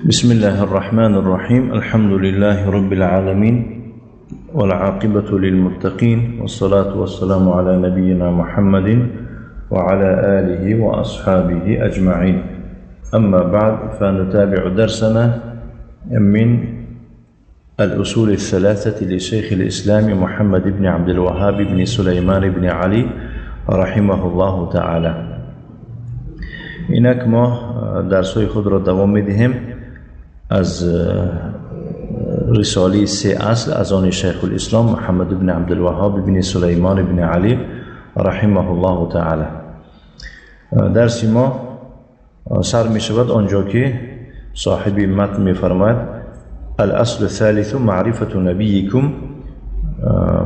بسم الله الرحمن الرحيم. الحمد لله رب العالمين والعاقبة للمتقين والصلاة والسلام على نبينا محمد وعلى آله وأصحابه أجمعين. أما بعد، فنتابع درسنا من الأصول الثلاثة لشيخ الإسلام محمد بن عبد الوهاب بن سليمان بن علي رحمه الله تعالى. اینک ما درس‌های خود را دوام می‌دهیم از رساله سه اصل از آن شیخ الاسلام محمد بن عبدالوهاب بن سلیمان بن علی رحمه الله تعالی. درس ما سر می شود آنجا که صاحب متن می فرماید: الاصل الثالث معرفة نبیکم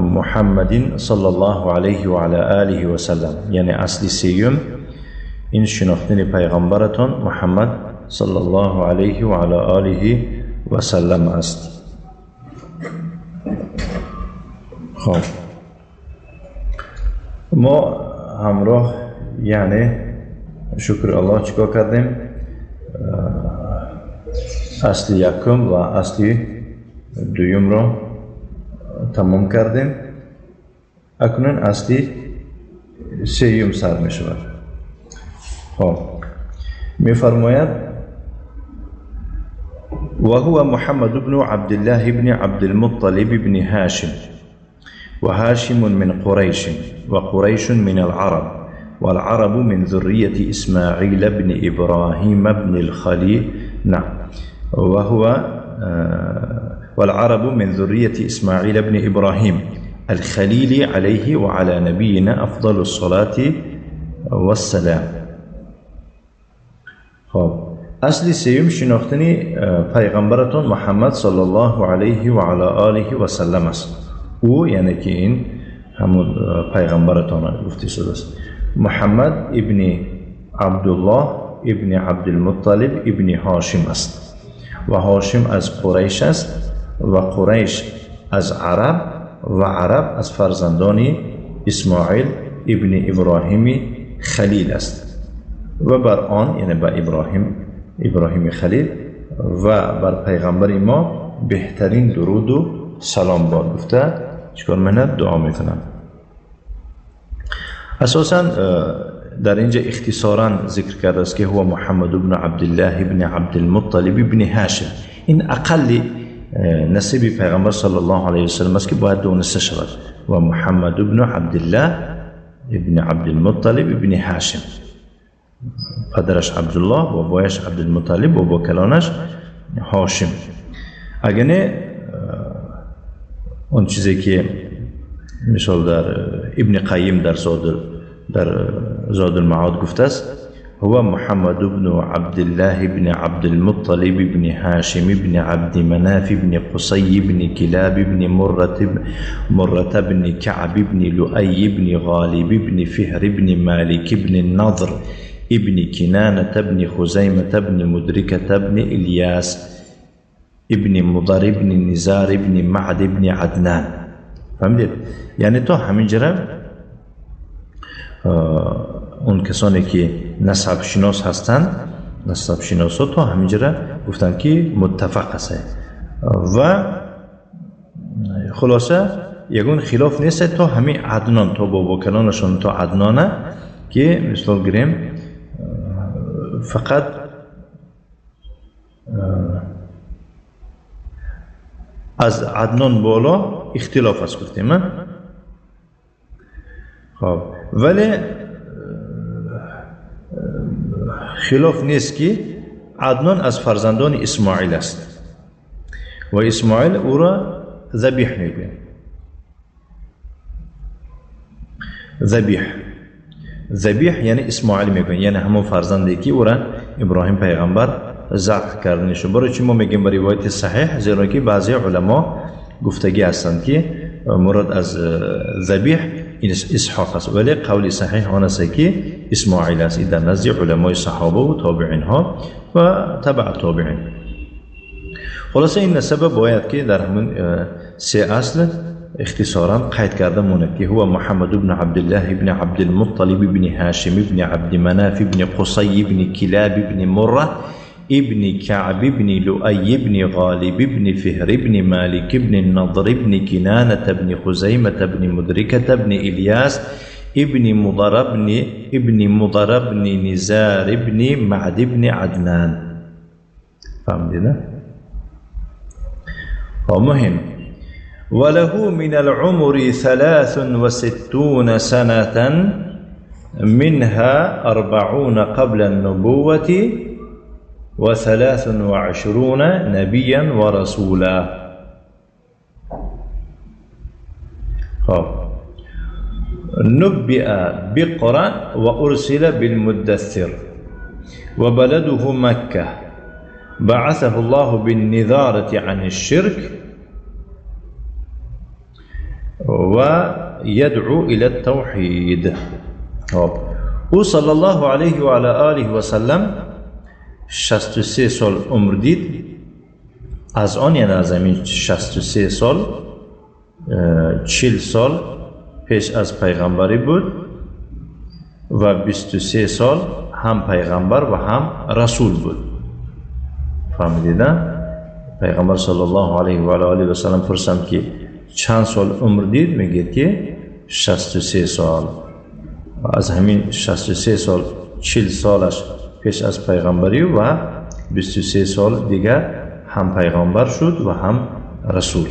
محمد صلی الله علیه و علی آله و سلم. یعنی اصل سیوم این شناختن پیغمبرتان محمد صلی الله علیه و علی آله و سلم است. خب ما همراه یعنی شکر الله چیکار کردیم؟ اصل یکم و اصل دوم را تمام کردیم. اکنون اصل سیوم سر می شود. خب می فرماید: وهو محمد بن عبد الله بن عبد المطلب بن هاشم، وهاشم من قريش، وقريش من العرب، والعرب من ذرية إسماعيل بن إبراهيم بن الخليل. نعم، وهو والعرب من ذرية إسماعيل بن إبراهيم الخليل عليه وعلى نبينا أفضل الصلاة والسلام. خب اصل سیوم شناختنی پیغمبرتون محمد صلی الله علیه و علی آله و سلم است. او یعنی که این همون پیغمبرتون گفته شده است. محمد ابن عبدالله ابن عبدالمطلب ابن هاشم است و هاشم از قریش است و قریش از عرب و عرب از فرزندان اسماعیل ابن ابراهیم خلیل است و بر آن یعنی بر ابراهیم خلیل و بر پیغمبر ما بهترین درود و سلام باد. گفته چیکار منه؟ دعا میکنم. اساسا در اینجا اختصارا ذکر کرده است که هو محمد بن عبدالله بن عبدالمطلب بن هاشم. این اقل نسب پیغمبر صلی الله علیه و سلم است که باید دونسته شود. و محمد بن عبدالله ابن عبدالمطلب ابن هاشم، پدرش عبدالله و بابایش عبدالمطلب و با کلانش هاشم. اگه نه اون چیزی که مثال در ابن قیم در زاد المعاد گفته است: هو محمد بن عبدالله بن عبدالمطلب بن هاشم بن عبد مناف بن قصي بن كلاب بن مرة بن كعب بن لؤي بن غالب بن فهر بن مالك بن النضر ابن كنانة بن خزيمة بن مدركة بن إلياس ابن مضر بن نزار بن معد بن عدنان. فهمید؟ یعنی تا همینجا اون کسانی که نسب شناس هستند، نسب شناس ها تا همینجا گفتن که متفق هست و خلاصه یگون خلاف نیست تا همین عدنان، تا بابا کلانشون تا عدنانه که مثال گیریم فقط از عدنان بالا اختلاف است گفتیم. خب ولی خلاف نیست که عدنان از فرزندان اسماعیل است و اسماعیل او را ذبیح میگوید. ذبیح یعنی اسماعیل میگوید، یعنی همون فرزندی که او را ابراهیم پیغمبر ذبح کردنش. برای چی ما میگیم به روایت صحیح؟ زیرا که بعضی علما گفتگی هستند که مراد از ذبیح اسحاق است، ولی قول صحیح آن است که اسماعیل است در نزد علمای صحابه و تابعین ها و تبع تابعین. خلاصه این نسبه باید که در همون سه اصل اختصارا قید کرده مونه که هو محمد بن عبدالله بن عبدالمطلب بن هاشم بن عبد مناف بن قصي بن كلاب بن مرة ابن كعب بن لؤي بن غالب بن فهر بن مالك بن النضر بن كنانة بن خزيمة بن مدركة بن إلياس ابن مضر بن نزار بن معد بن عدنان. فهمتنا؟ مهم. وله من العمر 63 سنة، منها 40 قبل النبوة و23 نبيا ورسولا. نبئ بقرأ وأرسل بالمدثر، وبلده مكة. بعثه الله بالنذارة عن الشرك ويدعو إلى التوحيد. وصلى الله عليه وعلى آله وسلم 63 سال عمر دید. از آن، یعنی از همین 63 سال، 40 سال پیش از پیغمبری بود و 23 سال هم پیغمبر و هم رسول بود. فهمیدید؟ پیغمبر صلی الله علیه و آله و سلم پرسم که چند سال عمر دید، میگه که 63 سال. از همین 63 سال 40 سالش پیش از پیغمبری و 23 سال دیگر هم پیغمبر شد و هم رسول.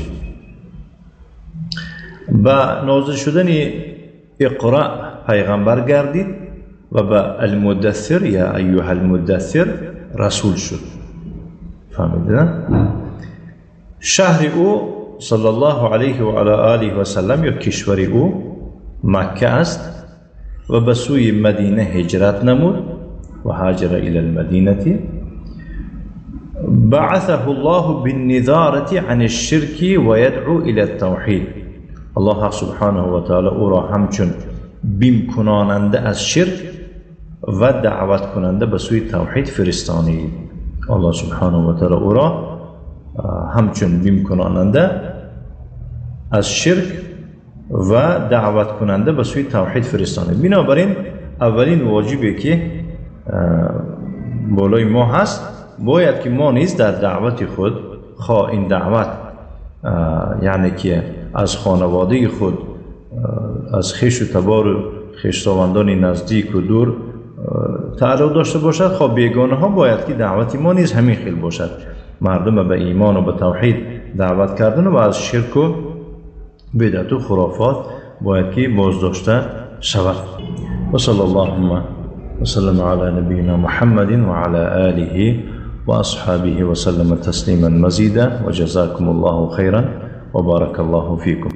با نازل شدن اقرأ پیغمبر گردید و با المدثر یا ایها المدثر رسول شد. فهمیدید؟ شهر او صلی الله علیه و علی آله و سلم یا کشور او مکه است و به سوی مدینه هجرت نمود و هاجر الى المدینه. بعثه الله بالنذارة عن الشرك ويدعو الى التوحید. الله سبحانه و تعالی او را همچون بیم کناننده از شرک و دعوت کننده به سوی توحید فرستانید. الله سبحانه و تعالی او را همچون بیم کناننده از شرک و دعوت کننده به سوی توحید فرستانید. بنابراین اولین واجبی که بالای ما هست، باید که ما نیز در دعوت خود، خواه این دعوت یعنی که از خانواده خود، از خویش و تبار و خویشتاوندان نزدیک و دور تعلق داشته باشد، خواه بیگانه ها، باید که دعوت ما نیز همین خیل باشد. مردم به ایمان و به توحید دعوت کردن و از شرک و بدعت و خرافات باید که بازداشته شود. و صلی الله وسلم على نبينا محمد وعلى آله وأصحابه وسلم تسليما مزيدا، وجزاكم الله خيرا وبارك الله فيكم.